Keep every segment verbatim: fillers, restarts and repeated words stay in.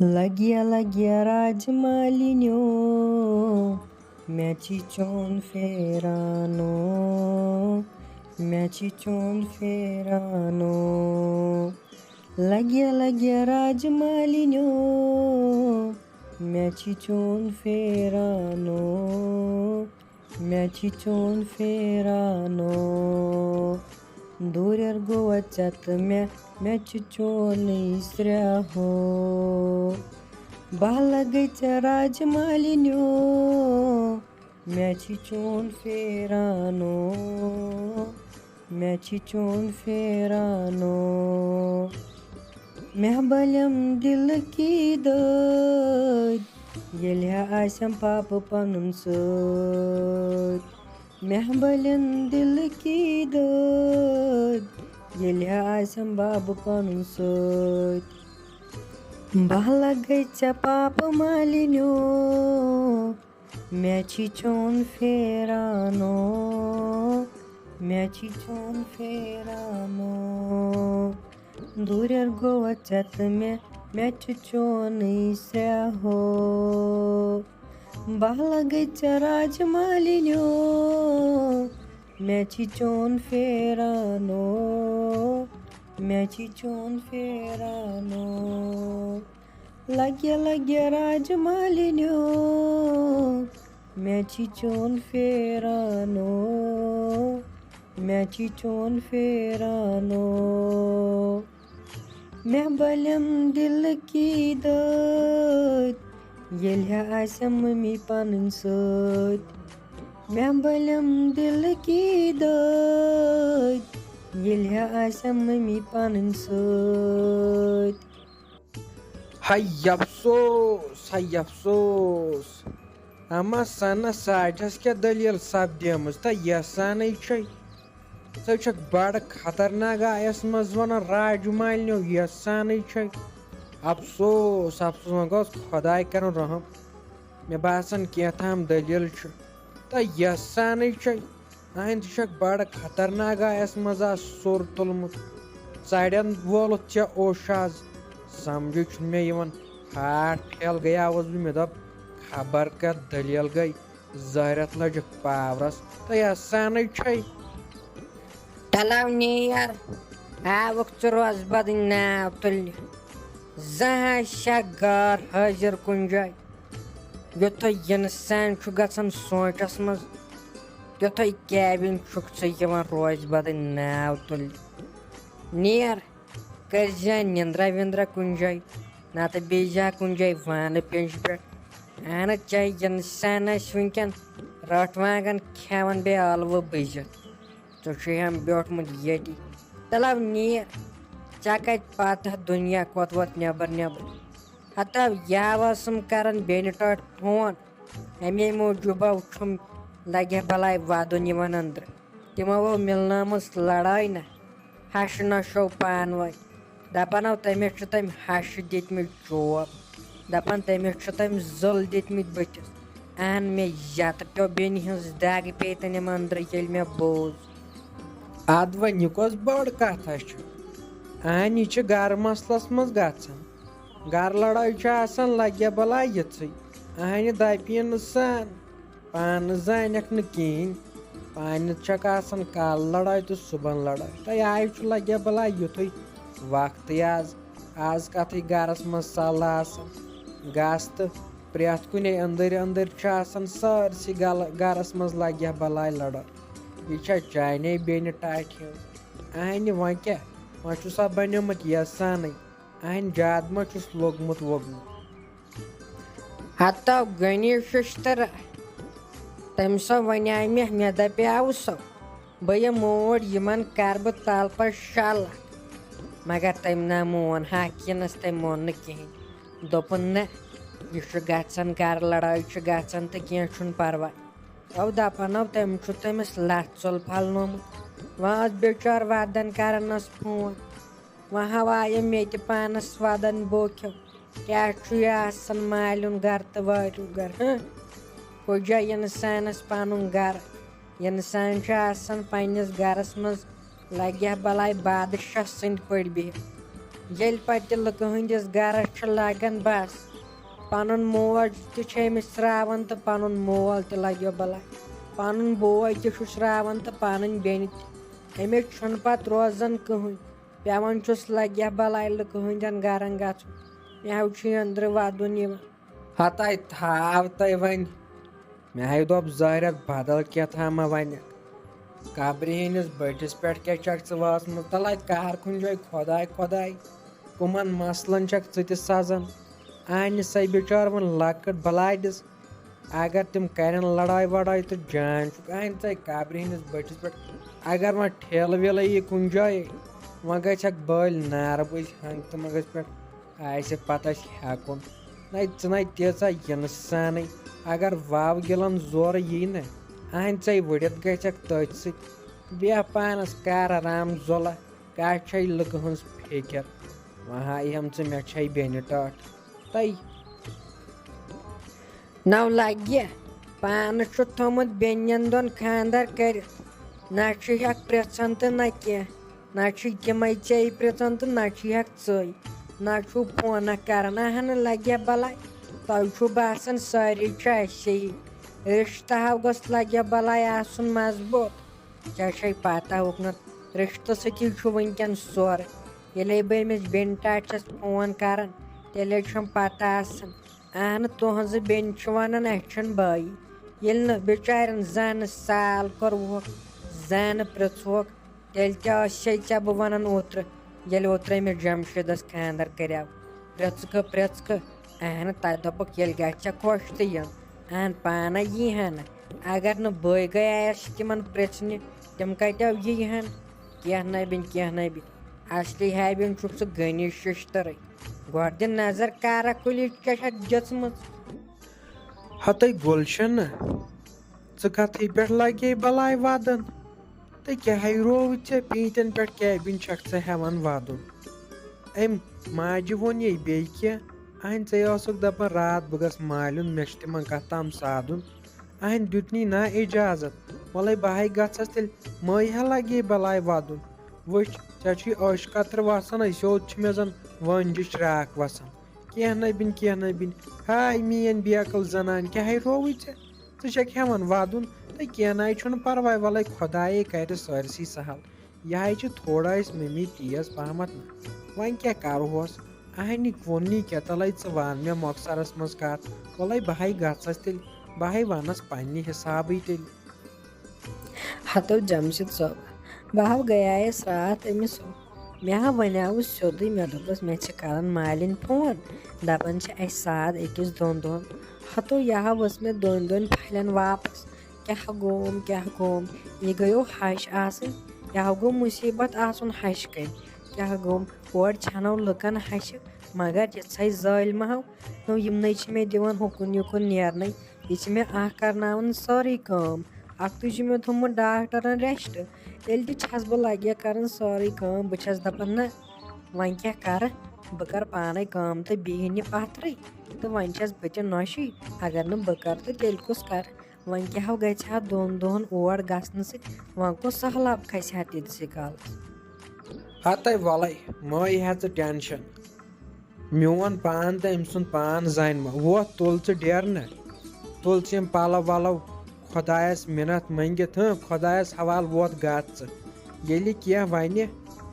لگیا لگیا راج مالِنیو، مےٚ چھِ چون پھیرانو، مےٚ چھِ چون پھیرانو۔ لگیا لگیا راج مالِنیو، مےٚ چھِ چون پھیرانو، مےٚ چھِ چون پھیرانو۔ دوٗرٮ۪ر گوٚوا ژےٚ تہٕ مےٚ، مےٚ چھِ چونٕے سرٛیہو۔ بہٕ لگے ژےٚ راج مالِنیو، مےٚ چھِ چون پھیرانو، مےٚ چھِ چون پھیرانو۔ مےٚ بلیم دِلہٕ کی دٲدۍ، ییٚلہِ ہا آسٮ۪م پاپہٕ پنُن سۭتۍ۔ مےٚ بلیم دِلہٕ کی دٲدۍ، ییٚلہِ ہا آسٮ۪م بابہٕ پنُن سۭتۍ۔ بہٕ لگے ژےٚ پاپہٕ مالِنیو، مےٚ چھِ چون پھیرانو، مےٚ چھِ چون پھیرانو۔ دوٗرٮ۪ر گوٚوا ژےٚ تہٕ مےٚ، مےٚ چھِ چونٕے سرٛیہو۔ بہٕ لگے ژےٚ راج مالِنیو، مےٚ چھِ چون پھیرانو، مےٚ چھِ چون پھیرانو۔ لگیا لگیا راج مالِنیو، مےٚ چھِ چون پھیرانو، مےٚ چھِ چون پھیرانو۔ مےٚ بلیم دِلہٕ کی دٲدۍ، ییٚلہِ ہا آسٮ۪م مٔمی پنٕنۍ سۭتۍ۔ مےٚ بلیم دِلہٕ کی دٲدۍ، ییٚلہِ ہا آسٮ۪م مٔمی پنٕنۍ سۭتۍ۔ ہَے افسوس، ہَے افسوس۔ اما سنس ساٹھس کیٛاہ دٔلیٖل سپدیمٕژ تہٕ یژھانٕے چھے؟ ژٕ چھکھ بڑٕ خطرناک آیس منٛز ونان راج مالنیو یژھانٕے چھے۔ افسوس، افسوس، وۄنۍ گوٚژھ خۄداے کرُن رحم۔ مےٚ باسان کینٛہہ تام دٔلیٖل چھُ تہٕ یژھانٕے چھے۔ اہنٛدِ چھکھ بڑٕ خطرناک آیس منٛز آز سوٚر تُلمُت۔ ژرٮ۪ن وولُتھ ژےٚ اوش آز۔ سمجھے چھُنہٕ مےٚ یِوان۔ ہارٹ فیل گٔیاوس بہٕ، مےٚ دوٚپ خبر کتھ دٔلیٖل گٔے۔ زہرٮ۪تھ لٔجِکھ پاورس تہٕ یژھانٕے چھے۔ تلو نیر، آوُکھ ژٕ روزٕ بدٕنۍ ناو تُلنہِ۔ زانٛہہ آسہِ سا غار حٲضِر کُنہِ جایہِ۔ یُتھُے اِنسان چھُ گژھان سونٛچس منٛز، تیُتھُے کیبِن چھُکھ ژٕ یِوان روزِ بدٕنۍ ناو تُلنہِ۔ نیر، کٔرۍ زِ نِندرا وِندرا کُنہِ جایہِ، نتہٕ بیٚیہِ زا کُنہِ جایہِ وانہٕ پیٚنجہِ پٮ۪ٹھ۔ اہن حظ، چاہے اِنسان آسہِ وٕنکٮ۪ن رٲٹھ وانٛگن کھٮ۪وان بیٚیہِ ٲلوٕ بٔزِتھ، ژٕ چھُے ہم بیوٗٹھمُت ییٚتی۔ تلو نیر، ژےٚ کتہِ پتہ دُنیا کوٚت ووت نٮ۪بر نٮ۪بر؟ ہتو یاو ٲسٕم کران بیٚنہِ ٹٲٹھۍ فون، امے موٗجوٗبہ چھُم لگہِ ہا بلاے ودُن یِوان أنٛدرٕ۔ تِمو ٲو مِلنٲومٕژ لڑٲے نہ، ہشہِ نۄشو پانہٕ ؤنۍ۔ دپان ٲو تٔمِس چھِ تٔمۍ ہشہِ دِتمٕتۍ چوب، دپان تٔمِس چھِ تٔمۍ زٕل دِتمٕتۍ بٕتھِس۔ اہن، مےٚ یتہٕ پیوٚو بیٚنہِ ہٕنٛز دگ پیٚیہِ تہٕ نِم أنٛدرٕ ییٚلہِ مےٚ بوٗز۔ ادٕ وۄنۍ یہِ کۄس بٔڑ کتھا چھِ؟ اہن، یہِ چھِ گرٕ مسلس منٛز گژھان۔ گرٕ لڑٲے چھِ آسان لگہِ بلاے یِژھٕے۔ اہنہِ دپہِ یہِ نہٕ سان۔ پانہٕ زانکھ نہٕ کِہیٖنۍ۔ پانہٕ چھکھ آسان کالہٕ لڑٲے تہٕ صُبحن لڑٲے۔ تہٕ یہِ چھُ لگہِ بلاے یُتھُے وقتٕے آز۔ آز کتھٕے گرس منٛز سلہٕ آسان۔ گژھ تہٕ پرٛٮ۪تھ کُنے أنٛدٕرۍ أنٛدٕرۍ چھُ آسان سٲرسٕے گلہٕ-، گرس منٛز لگہِ بلاے لڑٲے۔ یہِ چھا چانے بیٚنہِ ٹاٹھہِ ہٕنٛز؟ اہنہِ وۄنۍ کیٛاہ؟ وۄنۍ چھُ سا بنیومُت یژھانٕے؟ اہنہِ زیادٕ ما چھُس لوٚگمُت ووٚگمُت؟ ہتو غنی ششتر، تٔمۍ سا ونے مےٚ، مےٚ دپیاو سو، بہٕ یِمہٕ اوٗرۍ، یِمن کرٕ بہٕ تلہٕ پتہٕ شل۔ مگر تٔمۍ نہ مون، ہاکینس تٔمۍ مون نہٕ کِہینۍ۔ دوٚپُن، نہ، یہِ چھُ گژھان گرٕ، لڑٲے چھِ گژھان تہٕ کینٛہہ چھُنہٕ پرواے۔ او دپان او، تٔمۍ چھُ تٔمِس لتھ ژوٚل پھلنومُت۔ وۄنۍ ٲس بِچٲر ودن کرنس فون۔ وۄنۍ ہاوایہِ مےٚ تہِ پانس ودن بوکھیو۔ کیٛاہ چھُ یہِ آسان مالیُن گرٕ تہٕ واریُن گرٕ، ہہ؟ کُجا اِنسانس پنُن گرٕ؟ اِنسان چھُ آسان پننِس گرس منٛز لگہِ ہا بلاے بادشاہ سٕنٛدۍ پٲٹھۍ بِہِتھ۔ ییٚلہِ پتہٕ تہِ لُکہٕ ہٕنٛدِس گرس چھُ لگان بس، پنُن موج تہِ چھِ أمِس شراوان تہٕ پنُن مول تہِ لگیو بلاے، پنُن بوے تہِ چھُ شراوان تہٕ پنٕنۍ بیٚنہِ تہِ۔ أمِس چھُنہٕ پتہٕ روزان کٕہٕنۍ، پٮ۪وان چھُس لگیا بلاے لُکہٕ ہٕنٛدٮ۪ن گرن گژھُن۔ مےٚ حظ چھُ أنٛدرٕ ودُن یِوان۔ ہتاے تھاو تۄہہِ وۄنۍ۔ مےٚ ہاے دوٚپ ظٲہرت بدل کیٛاہ تھامہ وۄنۍ۔ قبرِ ہٕنٛدِس بٔٹھِس پٮ۪ٹھ کیٛاہ چھکھ ژٕ وٲژمٕژ؟ تَلہٕ اَتہِ کار کُنہِ جایہِ، خۄداے خۄداے۔ کٕمن مسلن چھکھ ژٕ تہِ سَزان؟ اَہنہِ سَے بِچار وۄنۍ لۄکٕٹ بلاے دِژ۔ اگر تِم کرن لڑاے وڑاے تہٕ جان چھُکھ اَہنہِ ژَے قبرِ ہٕنٛدِس بٔٹھِس پٮ۪ٹھ۔ اگر وۄنۍ ٹھیلہٕ ویلہٕ یی کُنہِ جایہِ، وۄنۍ گژھکھ بٲلۍ نارٕ بٔزۍ ہنٛگ تہٕ منٛگس پٮ۪ٹھ۔ آسہِ پتہ چھِ ہٮ۪کُن۔ نَے ژٕ نَے تیٖژاہ یِنہٕ سانٕے۔ اگر واو گِلَن زورٕ یی نہ، اَہَنۍ ژَے وٕڑِتھ گژھٮ۪کھ تٔتھۍ سۭتۍ۔ بیٚہہ پانَس کَر آرام زۄلہ، کَتھ چھَے لُکہٕ ہٕنٛز فِکِر۔ وۄنۍ ہا یِم ژٕ مےٚ چھَے بیٚنہِ ٹاٹھ۔ تَے نو لگہِ پانہٕ چھُ تھوٚمُت بیٚنٮ۪ن دۄن خانٛدر کٔرِتھ۔ نہ چھُ ہٮ۪کھ پرٛژھان تہٕ نہ کینٛہہ۔ نہ چھُے تِمے ژیٚے پرٛژھان تہٕ نہ چھُے ہٮ۪کھ ژٕے۔ نہ چھُو فونہ کران۔ اہنہٕ لگیا بلاے۔ تۄہہِ چھُو باسان سٲری چھِ اَسے۔ رِشتہٕ ہاو گوٚژھ لگیا بلاے آسُن مضبوٗط۔ ژےٚ چھے پتہ اُکنتھ رِشتہٕ سۭتی چھُ وٕنکٮ۪ن سورُے۔ ییٚلے بہٕ أمِس بیٚنہِ ٹاٹھۍ چھَس فون کران، تیٚلے چھَم پتہ آسان۔ اہنہٕ تُہنٛزٕ بیٚنہِ چھِ ونان اَسہِ چھُنہٕ بایی۔ ییٚلہِ نہٕ بِچارٮ۪ن زانہٕ سال کوٚروُکھ، زانہٕ پرٛژھوکھ، تیٚلہِ کیٛاہ ٲسے ژےٚ بہٕ ونان اوترٕ، ییٚلہِ اوترٕ أمِس جمشیٖدس خانٛدر کریو؟ پرٛژھکہٕ، پرٛژھکہٕ، اہنہٕ تتہِ دوٚپُکھ ییٚلہِ گژھِ ژےٚ خۄش تہٕ یِم۔ اہن پانے یی ہا نہٕ۔ اگر نہٕ بٲے گٔیایس تِمن پرٛژھنہِ، تِم کتہِ یی ہن؟ کینٛہہ نبِن، کینٛہہ نبِن۔ اصلی ہیبِن چھُکھ ژٕ غنی ششترٕے۔ گۄڈٕ دِ نظر کارا کُلِچ کیٛاہ چھکھ دِژمٕژ۔ ہتے گُلشنہ، ژٕ کتھٕے پٮ۪ٹھ لگے بلاے ودان؟ تہٕ کیٛاہے رووُے ژےٚ پیٖنتٮ۪ن پٮ۪ٹھ کیبِن چھکھ ژٕ ہٮ۪وان ودُن؟ أمۍ ماجہِ ووٚن یے بیٚیہِ کینٛہہ؟ اہنہِ ژے ٲسٕکھ دپان راتھ بہٕ گژھٕ مالیُن، مےٚ چھُ تِمن کتھ تام سادُن۔ اہنہِ دیُتنی نا اجازت۔ وۄلے بہٕ ہاے گژھس تیٚلہِ، مٲے ہا لگے بلاے ودُن۔ وٕچھ، ژےٚ چھُے ٲشہِ قطرٕ وسان، أسۍ یوت چھِ مےٚ زن وٲنجہِ شراکھ وسان۔ کینٛہہ نبِن، کینٛہہ نبِن۔ ہاے میٲنۍ بیقل زنان، کیٛاہے رووُے ژےٚ؟ ژٕ چھکھ ہٮ۪وان ودُن تہٕ کینٛہہ ناے چھُنہٕ پرواے، وۄلے خۄدایے کرِ سٲرسٕے سہل۔ یہِ ہاے چھِ تھوڑا أسۍ مٔمی تیز پہمتھ نہ۔ وۄنۍ کیٛاہ کرہوس؟ اہنہِ ووٚننی کیٛاہ، تلے ژٕ ون مےٚ مۄخصرس منٛز کتھ۔ وۄلے بہٕ ہاے گژھس تیٚلہِ، بہٕ ہاے ونس پننہِ حسابٕے تیٚلہِ۔ ہتو جمشید صٲب، بہٕ ہاو گٔیایس راتھ أمِس۔ مےٚ ہا ونیاوُس سیوٚدُے، مےٚ دوٚپُس، مےٚ چھِ کران مالِنۍ فون، دپان چھِ اَسہِ ساد أکِس دۄن دۄہن۔ ہتو یہِ ہا ؤژھ مےٚ دۄن دۄن پھلٮ۪ن واپس۔ کیٛاہ گوم، کیٛاہ گوم؟ یہِ گٔیو ہش آسٕنۍ، یہِ ہا گوٚو مُصیٖبت آسُن ہشہِ کَنۍ۔ کیٛاہ گوم؟ اورٕ ژھٮ۪نو لُکن ہشہِ، مگر یِژھے ظٲلمہٕ ہو۔ نو یِمنٕے چھِ مےٚ دِوان ہُکُن یُکُن نیرنَے۔ یہِ چھِ مےٚ اکھ کرناوان سٲرٕے کٲم۔ اکھتُے چھُ مےٚ تھوٚمُت ڈاکٹرن ریسٹ۔ تیٚلہِ تہِ چھَس بہٕ لگیا کران سٲرٕے کٲم۔ بہٕ چھَس دپان، نہ، وۄنۍ کیٛاہ کرٕ؟ بہٕ کرٕ پانے کٲم تہٕ بیٚہہِ نہٕ پتھرٕے۔ تہٕ وۄنۍ چھَس بہٕ تہِ نۄشٕے۔ اگر نہٕ بہٕ کرٕ تہٕ تیٚلہِ کُس کرٕ؟ وۄنۍ کیٛاہ ہو گژھِ ہا دۄن دۄہن اور گژھنہٕ سۭتۍ؟ وۄنۍ کُس سہلاب کھسہِ ہا تیٖتسٕے کالس؟ ہتے وَلَے، مہٕ ہے ہےٚ ژٕ ٹینشن۔ میون پان تہٕ أمۍ سُنٛد پان زانہِ مہ۔ وۄتھ، تُل ژٕ ڈیرنہٕ، تُل ژٕ یِم پَلو وَلو، خۄدایَس مِنَتھ مٔنٛگِتھ، ہٕنٛہ، خۄدایَس حوالہٕ وۄتھ گژھ ژٕ۔ ییٚلہِ کینٛہہ وَنہِ،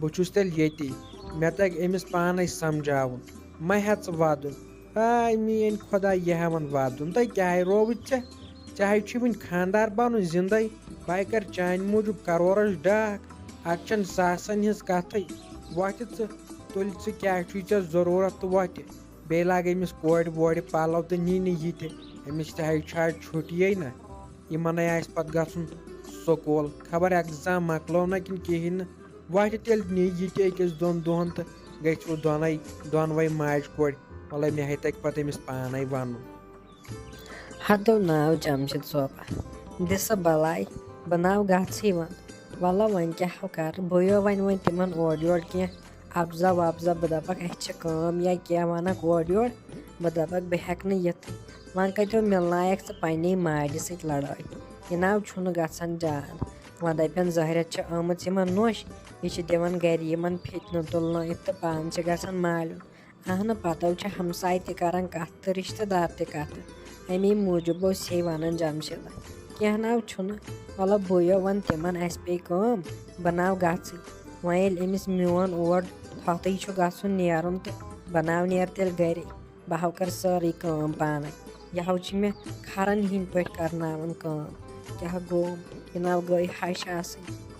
بہٕ چھُس تیٚلہِ ییٚتی۔ مےٚ تَگہِ أمِس پانَے سَمجھاوُن۔ مہ ہےٚ ژٕ وَدُن۔ آے میٛٲنۍ خۄداے، یہِ ہٮ۪وَن وَدُن۔ تۄہہِ کیٛاہ ہے رووُے ژےٚ؟ ژےٚ ہے چھُے وٕنہِ خانٛدار بَنُن زِندَے۔ بہٕ ہے کَرٕ چانہِ موٗجوٗب کَرورَس ڈاکھ۔ اَتھ چھَنہٕ ساسَن ہِنٛز کَتھٕے۔ وۄتھِ ژٕ، تُلۍ ژٕ، کیٛاہ چھُے ژےٚ ضروٗرت تہٕ وۄتھِ۔ بیٚیہِ لاگے أمِس کورِ وورِ پَلو تہٕ نی نہٕ یہِ تہِ۔ أمِس تہِ ہے چھا چھُٹیے نہ۔ یِمَن ہے آسہِ پَتہٕ گژھُن سکوٗل۔ خبر ایگزام مۄکلو نہ کِنہٕ کِہیٖنۍ نہٕ۔ وۄتھِ تیٚلہِ نی یہِ تہِ أکِس دۄن دۄہَن تہٕ گٔژھِو دۄنَے، دۄنوَے ماجہِ کورِ۔ وَلَے مےٚ ہے تَگہِ پَتہٕ أمِس پانَے وَنُن۔ ہتو ناو جمشید صٲبہ، دِ سا بلاے، بہٕ ناو گژھٕے وۄنۍ۔ وَلہ وۄنۍ کیٛاہ ہو کَرٕ، بہٕ یو وۄنۍ وۄنۍ تِمن اورٕ یورٕ کینٛہہ اَپزا وَپزا، بہٕ دَپَکھ اَسہِ چھِ کٲم یا کینٛہہ وَنَکھ اورٕ یورٕ، بہٕ دَپَکھ بہٕ ہٮ۪کہٕ نہٕ یِتھ۔ وۄنۍ کَتیو مِلنایَکھ ژٕ پنٛنے ماجہِ سۭتۍ لڑٲے؟ یہِ ناو چھُنہٕ گژھان جان۔ وۄنۍ دَپٮ۪ن زہرٮ۪تھ چھِ آمٕژ یِمَن نوٚش، یہِ چھِ دِوان گَرِ یِمَن فِتنہٕ تُلنٲیِتھ تہٕ پانہٕ چھِ گژھان مالیُن۔ اہنہٕ، پَتہٕ چھِ ہمساے تہِ کران کَتھ تہٕ رِشتہٕ دار تہِ کَتھٕ۔ اَمی موٗجوٗب اوس ہے وَنان جمشیٖدَن، "کینٛہہ ناو چھُنہٕ، مطلب بٕے یو وَن تِمَن، اَسہِ پیٚیہِ کٲم، بہٕ ناو گژھٕے۔ وۄنۍ ییٚلہِ أمِس میون اور تھۄتٕے چھُ گژھُن نیرُن تہٕ بہٕ ناو نیرٕ تیٚلہِ گَرے۔ بہٕ ہاو کَرٕ سٲرٕے کٲم پانَے۔ یہِ ہاو چھِ مےٚ کھَرَن ہِنٛدۍ پٲٹھۍ کَرناوان کٲم۔ کیٛاہ گوٚو؟ یہِ ناو گٔے ہَش آسٕنۍ۔"